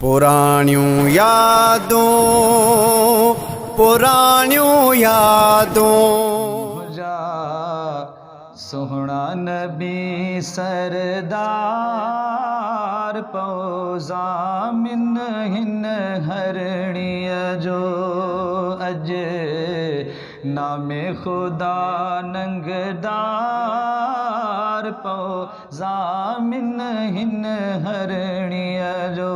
پراڻيون يادون پراڻيون يادون. منهنجا سهڻا نبي سردار پئو ضامن هن هرڻيء جو اڄ نام خدا ننگدار پئو ضامن هن هرڻيء جو.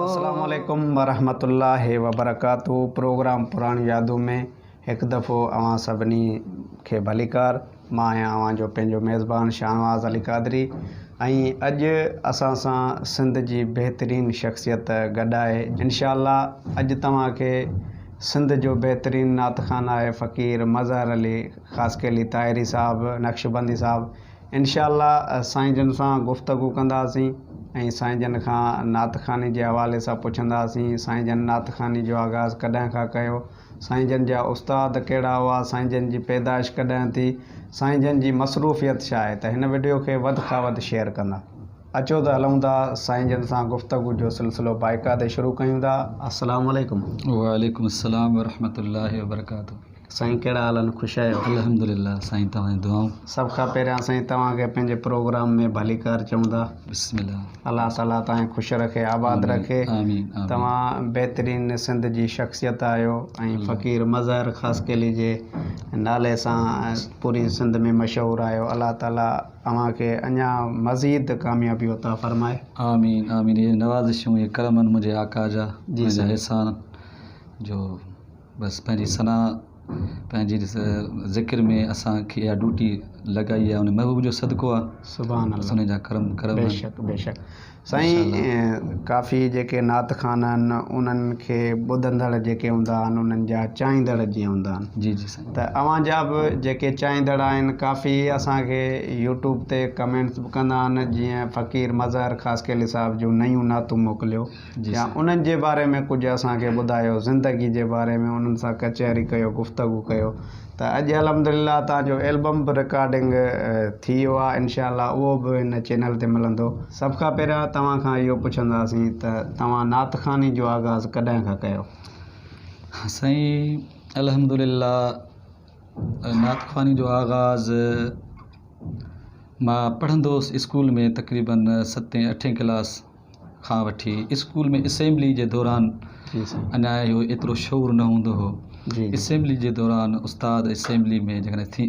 السلام عليڪم ورحمة الله وبرڪاته پروگرام پراڻيون يادون ۾ هڪ دفعو اوهان سڀني کي ڀليڪار مان آهيان اوهان جو پنهنجو ميزبان شاهنواز علي قادري ۽ اڄ اسان سان سنڌ جي بهترين شخصيت گڏ آهي انشاء الله اڄ توهان کي سنڌ جو بهترين نعت خوان آهي فقير مظهر علي خاصخيلي طاهري صاحب نقشبندي صاحب انشاء الله سائين جن سان گفتگو ڪنداسين ۽ سائين جن کان نعت خواني جي حوالي سان پڇنداسين سائين جن نعت خواني جو آغاز ڪڏهن کان ڪيو سائين جن جا استاد ڪهڙا هئا سائين جن جي پيدائش ڪڏهن ٿي سائين جن جي مصروفيت ڇا آهي ته هن وڊيو کي وڌ کان وڌ شيئر ڪندا اچو ته هلون ٿا سائين جن سان گفتگو جو سلسلو بائيڪا تي شروع ڪيون ٿا السلام عليڪم. وعليڪم السلام ورحمة الله وبرڪاته. سائين ڪهڙا حال آهن خوش آهيو. الحمدلله سائين توهان جون دعائون. سڀ کان پهريان سائين توهان کي پنهنجي پروگرام ۾ ڀليڪار چئون ٿا. بسم الله. الله تعالي توهان کي خوش رکي آباد رکي. آمين آمين. توهان بهترين سنڌ جي شخصيت آهيو ۽ فقير مظهر خاصخيلي جي نالي سان پوري سنڌ ۾ مشهور آهيو الله تعالي اوهان کي اڃا مزيد ڪاميابيون عطا فرمائي. آمين آمين اهي نوازشون اهي ڪرم آهن منهنجي آقا جا جي انهن جا احسان جو بس پنهنجي ثنا پنهنجي ذڪر ۾ اسان کي اها ڊيوٽي لڳائي آهي ان محبوب جو صدقو آهي سبحان الله ان جا ڪرم ڪرم بيشڪ بيشڪ سائين ڪافي جيڪي نعت خوان آهن انهن کي ٻڌندڙ جيڪي هوندا آهن انهن جا چاهيندڙ جيئن هوندا آهن جي جي سائين ته اوهان جا به جيڪي چاهيندڙ آهن ڪافي اسان کي يوٽيوب تي ڪمينٽس به ڪندا آهن جيئن فقير مظهر خاصخيلي صاحب جون نيون نعتون موڪليو يا انهن جي باري ۾ ڪجهه اسان کي ٻڌايو زندگي جي باري ۾ انهن سان ڪچهري ڪيو گفتگو ڪيو ته اڄ الحمدلله توهان جو البم به رڪارڊنگ ٿي ويو آهي انشاء الله اهو به هن چينل تي ملندو سڀ کان پهريان توهان کان اهو پڇنداسين ته توهان نعت خواني جو آغاز ڪڏهن کان ڪيو؟ سائين الحمدلله نعت خواني جو آغاز مان پڙهندو هوس اسڪول ۾ تقريبن ستين اٺين ڪلاس کان وٺي اسڪول ۾ اسيمبلي جي دوران اڃا اهو ايترو شعور نه هوندو هو اسيمبلي جي دوران استاد اسيمبلي ۾ جيڪڏهن ٿي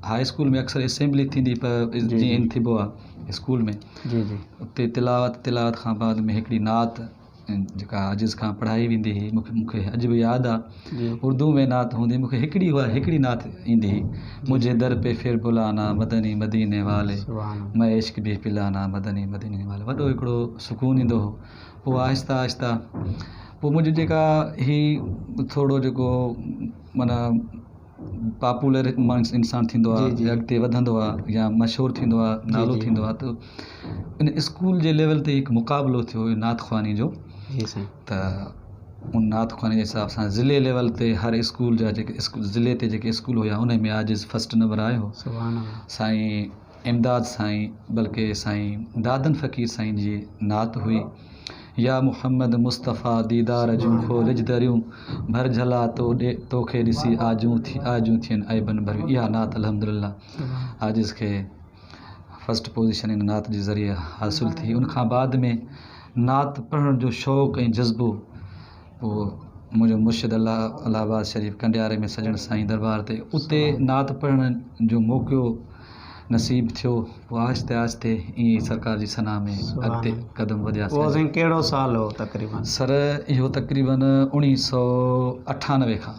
هاء اسڪول ۾ اڪثر اسيمبلي ٿيندي پر جيئن ان ٿيبو آهي اسڪول ۾ اتي تلاوت تلاوت کان بعد ۾ هڪڙي نعت جيڪا عاجز کان پڙهائي ويندي هئي مون کي مون کي اڄ به ياد آ اردو ۾ نعت هوندي مون کي هڪڙي اها هڪڙي نعت ايندي هئي مجهي در پي ڦر بلانا مدني مديني والي مئي عشق ڀي پلانا مدني مديني والي وڏو هڪڙو سڪون ايندو هو پوء آهستي آهستي پوء منهنجي جيڪا هي ٿورو جيڪو معنيٰ پاپولر انسان ٿيندو آ يا اڳتي وڌندو آ يا مشهور ٿيندو آ نالو ٿيندو آ ته ان اسڪول جي ليول تي هڪ مقابلو ٿيو نعت خواني جو ته ان نعت خواني جي حساب سان ضلعي ليول تي هر اسڪول جا جيڪي ضلعي تي جيڪي اسڪول هيا ان ۾ عاجز فسٽ نمبر آيو سائين امداد سائين بلڪه سائين دادن فقير سائين جي نعت هئي يا محمد مصطفيٰ ديدار جون کولج دريون ڀر جھلا تو ڏي توکي ڏسي آجون ٿي آجون ٿين عيبن ڀريون اها نعت الحمدلله عاجز کي فسٽ پوزيشن ان نعت جي ذريعي حاصل ٿي ان کان بعد ۾ نعت پڙهڻ جو شوق ۽ جذبو پوء منهنجو مرشد الله الله آباد شريف ڪنڊياري ۾ سڄڻ سائين دربار تي اتي نعت پڙهڻ جو موقعو نصيب ٿيو پوء آهستي آهستي ائين ئي سرڪار جي ثنا ۾ اڳتي قدم وڌياسين. اهو سائين ڪهڙو سال هو تقريبن؟ سر اهو تقريبن اوڻيهه سو اٺانوي کان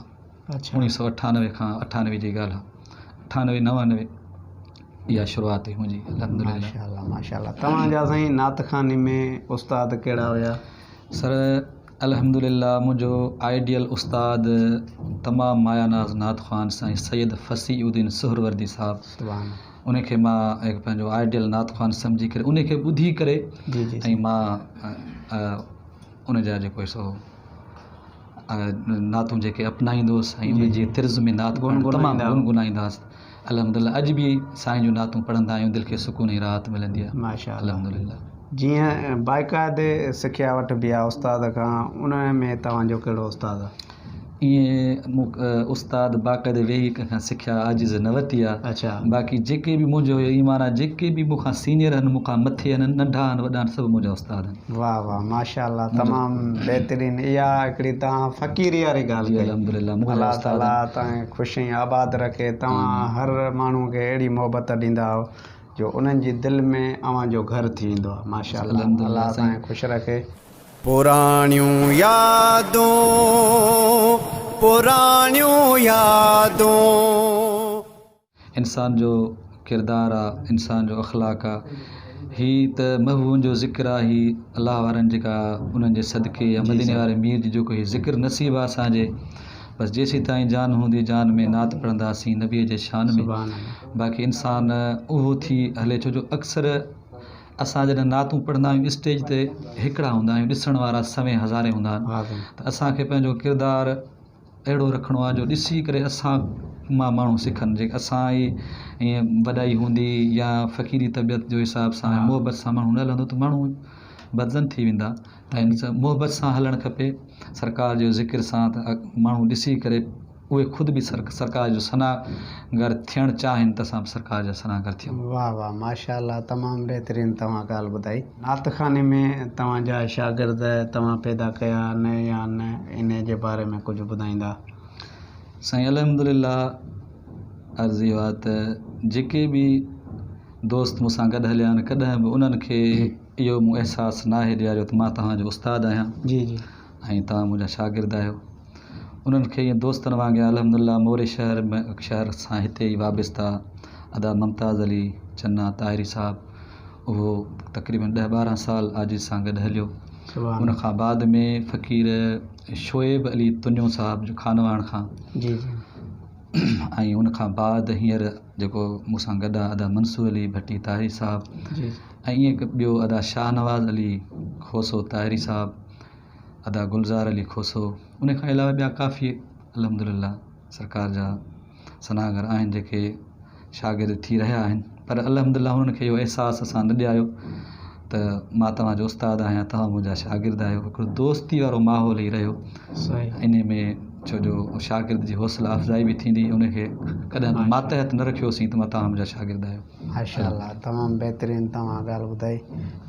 اوڻيهه سو اٺانوي کان اٺانوي جي ڳالهه آهي اٺانوي نوانوي اها شروعات هئي منهنجي الحمدلله. ماشاءالله ماشاءالله توهان جا سائين نعت خواني ۾ استاد ڪهڙا هيا؟ سر الحمدلله منهنجو آئيڊيل استاد تمام مايا ناز نعت خوان سائين سيد فصيح الدين سهروردي صاحب ان کي مان هڪ پنهنجو آئيڊيل نعت خوان سمجهي ڪري ان کي ٻڌي ڪري ۽ مان ان جا جيڪو سو نعتون جيڪي اپنائيندو هوس ۽ ان جي طرز ۾ نعت تمام گنگنائيندا هئس الحمدلله اڄ به سائين جون نعتون پڙهندا آهيون دل کي سڪون ۽ راحت ملندي آهي الحمدلله. جيئن باقاعدي سکيا وٺبي آهي استاد کان ان ۾ توهان جو ڪهڙو استاد آهي؟ ائين مون استاد باقاعدي ويهي ڪنهن کان سکيا عاجز نه ورتي آهي. اڇا. باقي جيڪي به منهنجو اهو ايمان آهي جيڪي به مون کان سينيئر آهن مون کان مٿي آهن ننڍا آهن وڏا آهن سڀ منهنجا استاد آهن. واه واه ماشاء الله تمام بهترين اها هڪڙي توهان فقيري واري ڳالهه جي ڪئي الحمدلله منهنجا الله استاد تعالي آهن. توهان کي خوش ۽ آباد رکي توهان هر ماڻهو کي اهڙي محبت ڏيندا آهيو جو انهن جي دل ۾ اوهان جو گهر ٿي ويندو آهي ماشاء الله الحمدلله الله سائين. توهان کي خوش رکي. پراڻيون يادون پراڻيون يادون. انسان جو ڪردار آ انسان جو اخلاق آ هي ته محبوبن جو ذڪر آ هي الله وارن جيڪا انهن جي صدقي يا مديني واري مير جي جيڪو هي ذڪر نصيب آ اسان جي بس جيسين تائين جان هوندي جان ۾ نعت پڙهنداسين نبي جي شان ۾ باقي انسان اهو ٿي هلي ڇو جو اڪثر اسان جڏهن نعتون پڙهندا آهيون اسٽيج تي هڪڙا هوندا آهيون ڏسڻ وارا سوين هزارين هوندا آهن ته اسان کي پنهنجو ڪردار اهڙو رکڻو آهي جو ڏسي ڪري اسان مان ماڻهو سکن جي اسان ئي ائين وڏائي هوندي يا فقيري طبيعت جو حساب سان محبت سان ماڻهو نه هلندو ته ماڻهو بدظن ٿي ويندا ته ان سان محبت سان هلڻ کپي سرڪار جو ذڪر سان ته ماڻهو ڏسي ڪري اهي خود به سرڪار جو ثنا گر ٿيڻ چاهين ته اسان به سرڪار جا ثنا گر ٿيون. واه واه ماشاء الله تمام بهترين توهان ڳالهه ٻڌائي. نعت خواني ۾ توهان جا شاگرد توهان پيدا ڪيا آهن يا نه انهي جي باري ۾ ڪجهه ٻڌائيندا. سائين الحمدلله عرض اهو آهي ته جيڪي به دوست مون سان گڏ هليا آهن ڪڏهن به انهن کي اهو مون احساس ناهي ڏياريو ته مان توهان جو استاد آهيان جي جي ۽ توهان منهنجا شاگرد آهيو انهن کي ائين دوستن وانگي الحمدلله موري شهر ۾ شهر سان هتي ئي وابسته ادا ممتاز علي چنا طاهري صاحب اهو تقريبن ڏهه ٻارهن سال عاجز سان گڏ هليو ان کان بعد ۾ فقير شعيب علي تنيو صاحب جو خانواهڻ کان جي جي ۽ ان کان بعد هينئر جيڪو مون سان گڏ آهي ادا منصور علي ڀٽي طاهري صاحب جي ۽ ائين هڪ ٻيو ادا شاهنواز علي کوسو طاهري صاحب ادا گلزار علي کوسو ان کان علاوه ٻيا ڪافي الحمد لله سرڪار جا ثناگر آهن جيڪي شاگرد ٿي رهيا آهن پر الحمد لله انهن کي اهو احساس اسان نه ڏياريو ته مان توهان جو استاد آهيان توهان منهنجا شاگرد آهيو هڪڙو دوستي وارو ماحول ئي رهيو انهي ۾ ڇو جو شاگرد جي حوصله افزائي به ٿيندي ان کي ڪڏهن به ماتحت نه رکيوسين ته مان توهان منهنجا شاگرد آهيو. ماشاء الله تمام بهترين توهان ڳالهه ٻڌائي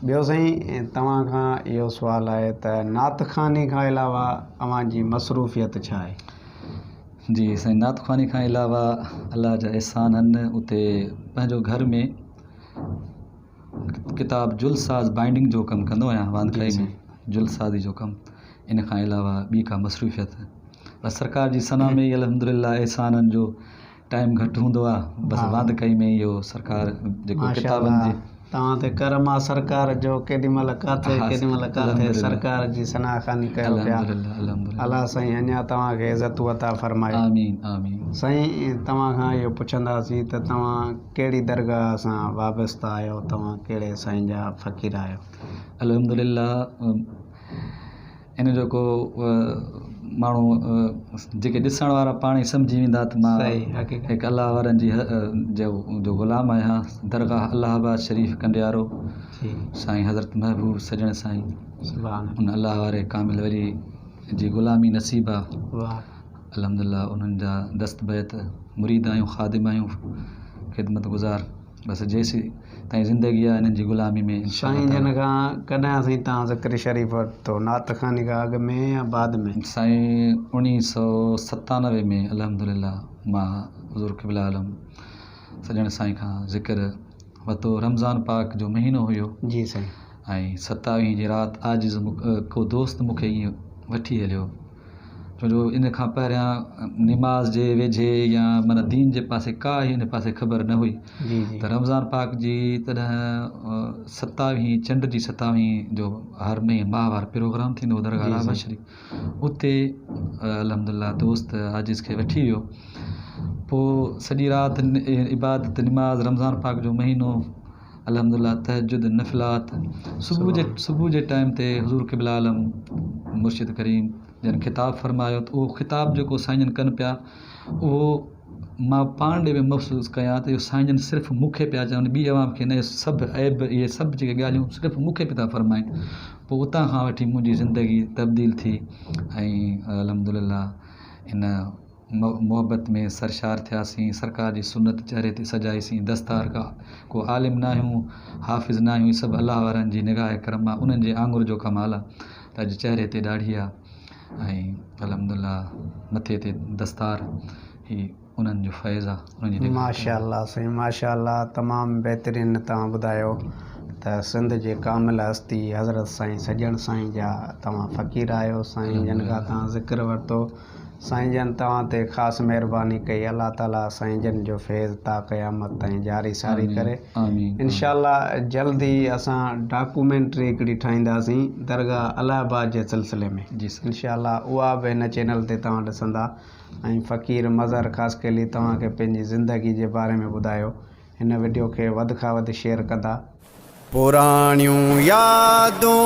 ٻيو سائين توهان کان اهو سوال آهي ته نعت خواني کان علاوه اوهان جي مصروفيت ڇا آهي؟ جي سائين نعت خواني کان علاوه الله جا احسان آهن اتي پنهنجو گهر ۾ ڪتاب جلد ساز بائنڊنگ جو ڪم ڪندو آهيان واندڪائي ۾ جلد سازي جو ڪم ان کان علاوه ٻي ڪا مصروفيت بس سرڪار جي ثنا ۾ ئي الحمد لله احسانن جو ٽائيم گهٽ هوندو آ بس واندڪائي ۾ اهو سرڪار جيڪو ڪتابن جي. توهان تي ڪرم آ سرڪار جو ڪيڏي مهل ڪاٿي ڪيڏي مهل ڪاٿي سرڪار جي ثنا خواني ڪيو پيا الله سائين اڃا توهان کي عزتون عطا فرمائي. آمين آمين. سائين توهان کان اهو پڇنداسين ته توهان ڪهڙي درگاهه سان وابسته آهيو توهان ڪهڙي سائين جا فقير آهيو. الحمدلله ان جو ڪو ماڻهو جيڪي ڏسڻ وارا پاڻ ئي سمجهي ويندا ته مان هڪ الله وارن جي جو غلام آهيان درگاهه الله آباد شريف ڪنڊيارو سائين حضرت محبوب سڄڻ سائين ان الله واري ڪامل ولي جي غلامي نصيب آ الحمد لله انهن جا دست بيعت مريد آهيون خادم آهيون خدمت گذار بس جيسين تائين زندگي آهي انهن جي غلامي ۾ انشاء سائين الله جن تعالي. کان ڪڏهن سائين توهان ذڪر شريف ورتو نعت خواني کان اڳ ۾ يا بعد ۾؟ سائين اوڻيهه سو ستانوي ۾ الحمد لله مان حضور قبله عالم سڄڻ سائين کان ذڪر ورتو رمضان پاڪ جو مهينو هيو جي سائين. ۽ ستاويهين جي رات عاجز ڪو دوست مون کي ائين وٺي هليو ڇو جو ان کان پهريان نماز جي ويجهي يا معنيٰ دين جي پاسي ڪا ئي ان پاسي خبر نه هئي ته رمضان پاڪ جي تڏهن ستاويهين چنڊ جي ستاويهين جو هر مهيني ماهوار پروگرام ٿيندو هو درگاهه رابعه شريف اتي الحمد لله دوست عاجز کي وٺي ويو پوء سڄي رات عبادت نماز رمضان پاڪ جو مهينو الحمد لله تهجد نفلات صبح جي صبح جي ٽائيم تي حضور قبله عالم مرشد ڪريم جن خطاب فرمايو ته اهو خطاب جيڪو سائين جن ڪن پيا اهو مان پاڻ ڏي به محسوس ڪيان ته اهو سائين جن صرف مون کي پيا چون ٻي عوام کي نه اهي سڀ عيب اهي سڀ جيڪي ڳالهيون صرف مون کي پيا ٿا فرمائن پوء اتان کان وٺي منهنجي زندگي تبديل ٿي ۽ الحمد لله ان محبت ۾ سرشار ٿياسين سرڪار جي سنت چهري تي سجائيسين دستار کا ڪو عالم ناهيون حافظ ناهيون سڀ الله وارن جي نگاهه ڪرم آ انهن جي آڱر جو ڪمال آ ته اڄ چهري تي ڏاڙهي آ ۽ الحمد لله مٿي تي دستار هي انهن جو فيض آ انهن جي نگاهه ڪرم. ماشاء الله سائين ماشاء الله تمام بهترين توهان ٻڌايو ته سنڌ جي ڪامل هستي حضرت سائين سڄڻ سائين جا توهان فقير آهيو سائين جن کان توهان ذڪر ورتو سائين جن توهان تي خاص مهرباني ڪئي الله تعالي سائين جن جو فيض تا قيامت تائين جاري ساري ڪري انشاء الله جلد ئي اسان ڊاڪومينٽري هڪڙي ٺاهينداسين درگاهه الله آباد جي سلسلي ۾ انشاء الله اها به هن چينل تي توهان ڏسندا ۽ فقير مظهر خاصخيلي توهان کي پنهنجي زندگي جي باري ۾ ٻڌايو هن وڊيو کي وڌ کان وڌ شيئر ڪندا. پراڻيون يادون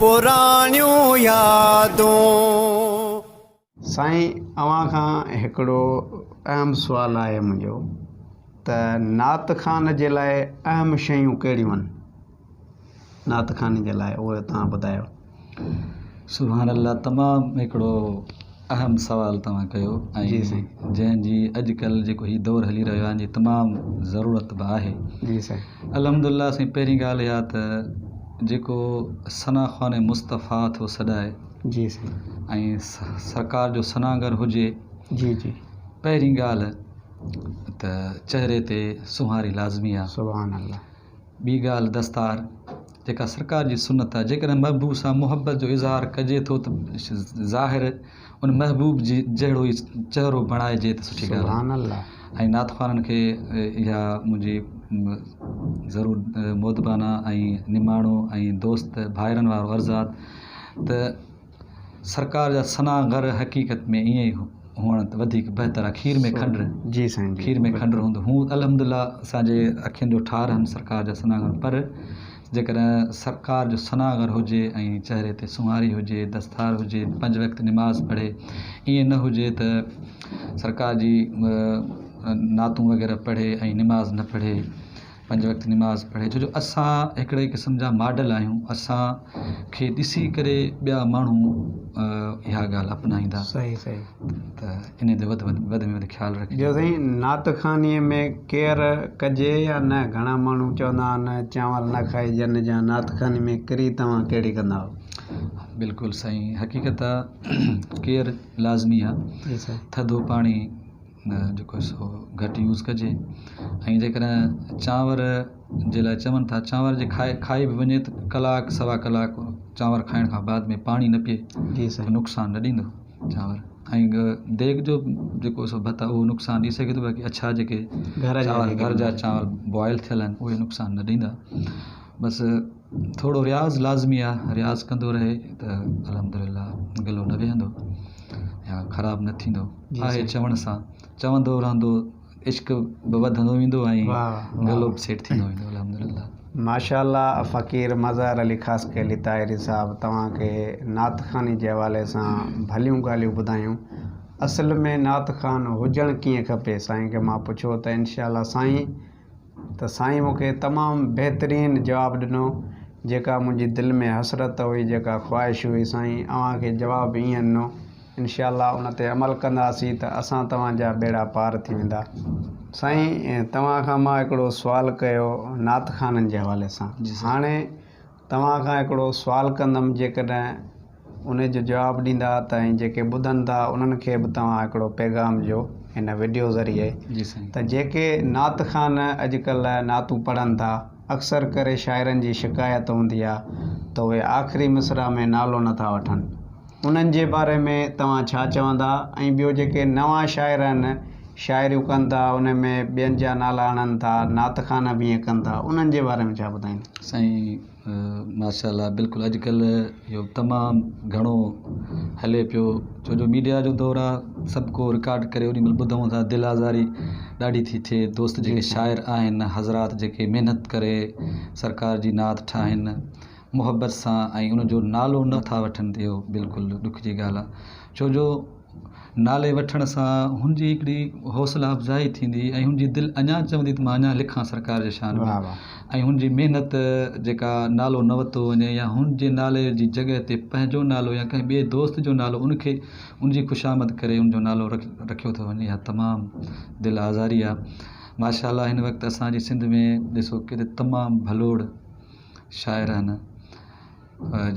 پراڻيون يادون. سائين اوهان کان هڪڙو اهم سوال آهي منهنجو ته نعت خوان جي لاء اهم شيون ڪهڙيون آهن نعت خواني جي لاء اهو توهان ٻڌايو. سبحان الله تمام هڪڙو اهم سوال توهان ڪيو ۽ جي سائين جنهن جي اڄ ڪلهه جيڪو هي دور هلي رهيو آهي ان جي تمام ضرورت به آهي جي سائين الحمد لله سائين پهرين ڳالهه اها ته جيڪو ثنا خوان مصطفيٰ ٿو سڏائي جي سائين ۽ سرڪار جو ثناگر هجي جي جي پهرين ڳالهه ته چهري تي سونهاري لازمي آهي سبحان الله ٻي ڳالهه دستار جيڪا سرڪار جي سنت آهي جيڪڏهن محبوب سان محبت جو اظهار ڪجي ٿو ته ظاهر ان محبوب جي جهڙو ئي چهرو بڻائجي ته سٺي ڳالهه سبحان الله ۽ نعت خوانن کي اها منهنجي ضرور مودبانه ۽ نماڻو ۽ دوست ڀائرن وارو عرض آهي ته سرڪار جا ثنا غر حقيقت ۾ ائين ئي هئڻ ته وڌيڪ بهتر آهي کير ۾ کنڊ جي سائين جي کير ۾ کنڊ هوندو هو الحمد لله اسان جي اکين جو ٺار آهن سرڪار جا ثنا غر پر جيڪڏهن سرڪار جو ثنا غر هجي ۽ چهري تي سونهاري هجي دستار هجي پنج وقت نماز پڙهي ائين نه هجي ته سرڪار جي نعتون وغيره پڙهي ۽ نماز نه پڙهي پنج وقت نماز پڙهي ڇو جو اسان هڪڙي قسم جا ماڊل آهيون اسان کي ڏسي ڪري ٻيا ماڻهو اها ڳالهه اپنائيندا صحيح صحيح ته ان تي وڌ وڌ ۾ وڌ خيال رکجي. جو سائين نعت خواني ۾ ڪيئر ڪجي يا نه گهڻا ماڻهو چوندا آهن چانور نه کائجن يا نعت خواني ۾ ڪري توهان ڪهڙي ڪندا آهيو. بلڪل سائين حقيقت آ ڪيئر لازمي آ ٿڌو پاڻي جيڪو سو گهٽ يوز ڪجي ۽ جيڪڏهن چانور جي لاء چون ٿا چانور جي کائي کائي به وڃي ته ڪلاڪ سوا ڪلاڪ چانور کائڻ کان بعد ۾ پاڻي نه پيئي جي سائين نقصان نه ڏيندو چانور ۽ ديڳ جو جيڪو سو ڀت آهي اهو نقصان ڏئي سگهي ٿو باقي اڇا جيڪي گهر جا چانور گهر جا چانور بوائل ٿيل آهن اهي نقصان نه ڏيندا بس ٿورو رياض لازمي آهي رياض ڪندو رهي ته الحمد لله گلو نه ويهندو يا خراب نه ٿيندو آهي چوڻ سان چوندو رهندو عشق به وڌندو ويندو ۽ گلو به سيٽ ٿيندو ويندو الحمد لله. ماشاء الله فقير مظهر علي خاصخيلي طاهري صاحب توهان کي نعت خواني جي حوالي سان ڀليون ڳالهيون ٻڌايون اصل ۾ نعت خوان هجڻ ڪيئن کپي سائين کي مان پڇيو ته انشاء الله سائين ته سائين مون کي تمام بهترين جواب ڏنو جيڪا منهنجي دل ۾ حسرت هئي جيڪا خواهش هئي سائين اوهان کي جواب ائين ڏنو انشاء الله ان تي عمل ڪنداسين ته اسان توهان جا ٻيڙا پار ٿي ويندا سائين توهان کان مان هڪڙو سوال ڪيو نعت خوانن جي حوالي سان هاڻي توهان کان هڪڙو سوال ڪندم جيڪڏهن ان جو جواب ڏيندا ته ۽ جيڪي ٻڌن ٿا انهن کي به توهان هڪڙو پيغام ڏيو هن وڊيو ذريعي جي سائين. ته جيڪي نعت خوان اڄڪلهه نعتون پڙهن ٿا اڪثر ڪري شاعرن جي شڪايت هوندي آ ته اهي آخري مصرع ۾ نالو نه ٿا وٺن انهن جي باري ۾ توهان ڇا چوندا ۽ ٻيو جيڪي نوان شاعر آهن شاعريون ڪن ٿا ان ۾ ٻين جا نالا آڻن ٿا نعت خوان به ائين ڪن ٿا انهن جي باري ۾ ڇا ٻڌائيندا. سائين ماشاء الله بلڪل اڄ ڪلهه اهو تمام گهڻو هلي پيو ڇو جو ميڊيا جو دور آهي سڀ ڪو رڪارڊ ڪري اوڏي مهل ٻڌون ٿا دل آزاري ڏاڍي ٿي ٿئي دوست جيڪي شاعر آهن حضرات جيڪي محنت ڪري سرڪار جي نعت ٺاهن محبت سان ۽ ان جو نالو نه ٿا وٺن ته اهو بلڪل ڏک جي ڳالهه آهي ڇو جو نالي وٺڻ سان هن جي هڪڙي حوصلا افزائي ٿيندي ۽ هن جي دل اڃا چوندي ته مان اڃا لکان سرڪار جي شان ۾ ۽ هن جي محنت جيڪا نالو نه ورتو وڃي يا هن جي نالي جي جڳهه تي پنهنجو نالو يا ڪنهن ٻئي دوست جو نالو ان کي ان جي خوشامد ڪري ان جو نالو رکيو ٿو وڃي اها تمام دل آزاري آهي ماشاء الله هن وقت اسان جي سنڌ ۾ ڏسو ڪيڏي تمام ڀلوڙ شاعر آهن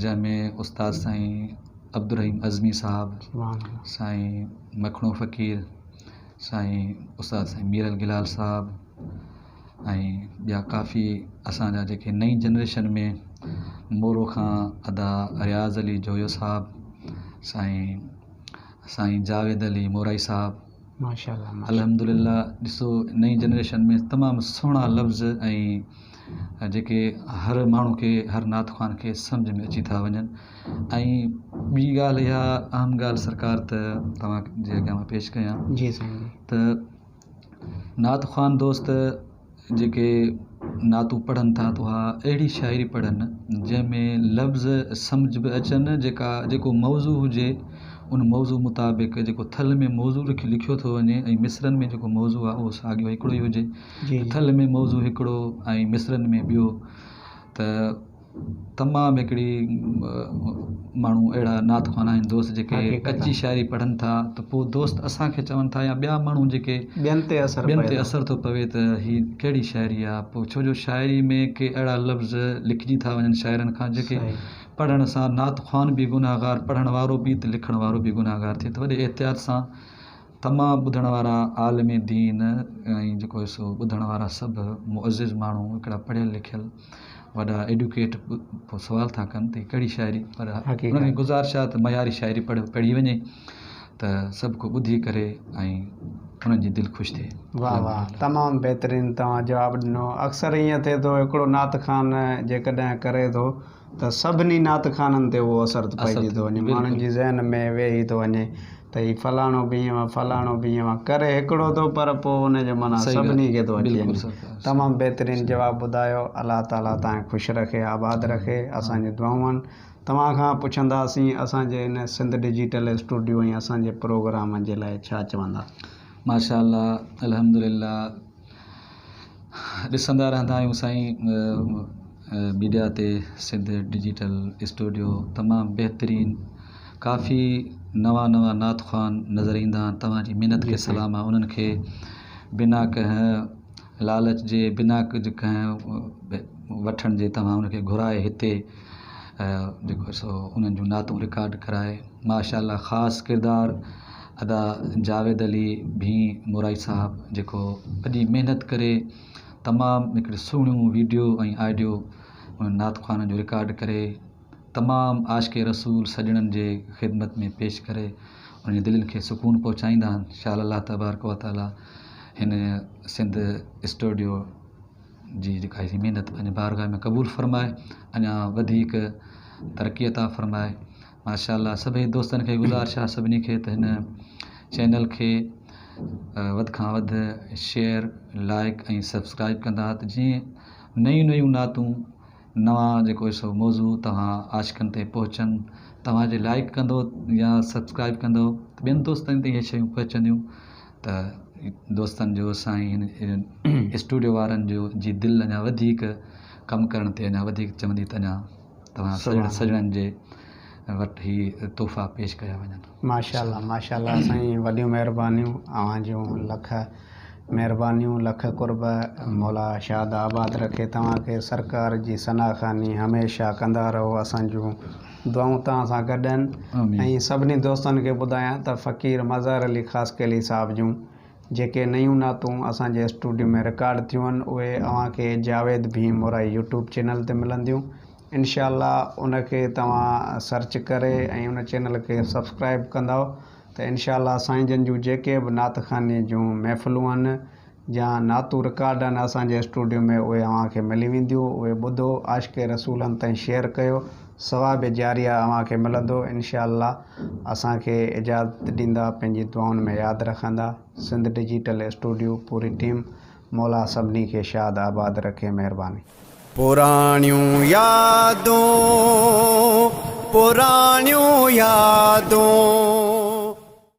جنهن ۾ استاد سائين عبدالرحيم عزمي صاحب، سائين مکڻو فقير، سائين استاد سائين ميرل گلال صاحب ۽ ٻيا ڪافي اسان جا جيڪي نئين جنريشن ۾ مورو کان ادا رياض علي جويو صاحب، سائين سائين جاويد علي مورائي صاحب الحمدلله ڏسو نئين جنريشن ۾ تمام سهڻا لفظ ۽ جيڪي هر ماڻهو کي هر نعت خوان کي سمجهه ۾ اچي ٿا وڃن ۽ ٻي ڳالهه اها اهم ڳالهه سرڪار ته توهان جي اڳيان مان پيش ڪيان جي سائين جي ته نعت خوان دوست جيڪي نعتون پڙهن ٿا ته اها اهڙي شاعري پڙهن جنهن ۾ لفظ سمجهه به اچن جيڪا جيڪو موضوع هجي ان موضوع مطابق جيڪو ٿل ۾ موضوع لکيو ٿو وڃي ۽ مصرعن ۾ جيڪو موضوع آهي اهو ساڳيو هڪڙو ئي هجي ٿل ۾ موضوع هڪڙو ۽ مصرعن ۾ ٻيو ته تمام هڪڙي ماڻهو اهڙا نعت خوان آهن دوست جيڪي ڪچي شاعري پڙهن ٿا ته پوء دوست اسان کي چون ٿا يا ٻيا ماڻهو جيڪي ٻين تي اثر ٻين تي اثر ٿو پوي ته هي ڪهڙي شاعري آهي پوء ڇو جو شاعري ۾ ڪي اهڙا لفظ لکجي ٿا وڃن شاعرن کان جيڪي پڙهڻ سان نعت خوان به گناهگار پڙهڻ وارو به ته لکڻ وارو به گناهگار ٿئي ته وڏي احتياط سان تمام ٻڌڻ وارا عالم دين ۽ جيڪو آهي سو ٻڌڻ وارا سڀ معزز ماڻهو هڪڙا پڙهيل لکيل وڏا ايڊيوڪيٽ پوء سوال ٿا ڪن ته هي ڪهڙي شاعري پر انهن کي گذارش آهي ته معياري شاعري پڙهي وڃي ته سڀ ڪو ٻڌي ڪري ۽ انهن جي دل خوش ٿئي. واه واه تمام بهترين توهان جواب ڏنو اڪثر ائين ٿئي ٿو هڪڙو نعت خوان جيڪڏهن ڪري ٿو ته سڀني نعت خوانن تي اهو اثر پئجي ٿو وڃي ماڻهن جي ذهن ۾ ويهي ٿو وڃي ته هي فلاڻو به ائين آ فلاڻو به ائين آ ڪري هڪڙو ٿو پر پوء ان جو معنيٰ سڀني کي ٿو اچي وڃي تمام بهترين جواب ٻڌايو الله تعالي توهان کي خوش رکي آباد رکي اسان جون دعائون آهن توهان کان پڇنداسين اسان جي هن سنڌ ڊجيٽل اسٽوڊيو ۽ اسان جي پروگرام جي لاء ڇا چوندا. ماشاء الله الحمدلله ڏسندا رهندا آهيون سائين ميڊيا تي سنڌ ڊجيٽل اسٽوڊيو تمام بهترين ڪافي نوان نوان نعت خوان نظر ايندا آهن توهان جي محنت کي سلام آهي انهن کي بنا ڪنهن لالچ جي بنا ڪجهه ڪنهن وٺڻ جي توهان ان کي گهرائي هتي جيڪو سو انهن جون نعتون رڪارڊ ڪرائي ماشاء الله خاص ڪردار ادا جاويد علي ڀين مورائي صاحب جيڪو وڏي محنت ڪري تمام هڪڙي سهڻيون ويڊيو ۽ آڊيو انهن نعت خوانن جو رڪارڊ ڪري تمام عاشق رسول سڄڻن جي خدمت ۾ پيش ڪري انهن جي دلين کي سڪون پهچائيندا آهن شال الله تبارڪ و تعالي هن سنڌ اسٽوڊيو جي جيڪا هي محنت پنهنجي بارگاهه ۾ قبول فرمائي اڃا وڌيڪ ترقي عطا فرمائي ماشاء الله سڀئي دوستن کي گذارش آهي سڀني کي ته هن چينل کي وڌ کان وڌ شيئر لائڪ ۽ سبسڪرائب ڪندا ته جيئن نيون نيون نعتون نوان جيڪو سو موضوع توهان عاشقن تائين پهچن توهان جي لائڪ ڪندو يا سبسڪرائب ڪندو ته ٻين دوستن تائين اهي شيون پهچنديون ته دوستن جو سائين هن اسٽوڊيو وارن جو جي دل اڃا وڌيڪ ڪم ڪرڻ تي اڃا وڌيڪ چوندي ته اڃا توهان سڄڻ سڄڻن جي وٽ هي تحفا پيش ڪيا وڃن. ماشاءالله ماشاءالله سائين وڏيون مهربانيون اوهان جون لک مهربانيون لک قرب مولا شاد آباد رکي توهان کي سرڪار جي ثنا خواني هميشه ڪندا رهو اسان جون دعائون توهان سان گڏ آهن ۽ سڀني دوستن کي ٻڌايان ته فقير مظهر علي خاصخيلي صاحب جون جيڪي نيون نعتون اسان جي اسٽوڊيو ۾ رڪارڊ ٿيون آهن اهي اوهان کي جاويد ڀيم مورائي يوٽيوب چينل تي ملنديون انشاء الله ان کي توهان سرچ ڪري ۽ ان چينل کي سبسڪرائب ڪندؤ ته انشاء الله سائين جن جون جيڪي به نعت خواني جون محفلون آهن يا نعتون رڪارڊ آهن اسان جي اسٽوڊيو ۾ اهي اوهان کي ملي وينديون اهي ٻڌو عاشق رسولن تائين شيئر ڪيو ثواب جاريه اوهان کي ملندو انشاء الله اسان کي اجازت ڏيندا پنهنجي دعائن ۾ ياد رکندا سنڌ ڊجيٽل اسٽوڊيو پوري ٽيم مولا سڀني کي شاد آباد رکي مهرباني. پراڻيون يادون پراڻيون يادون.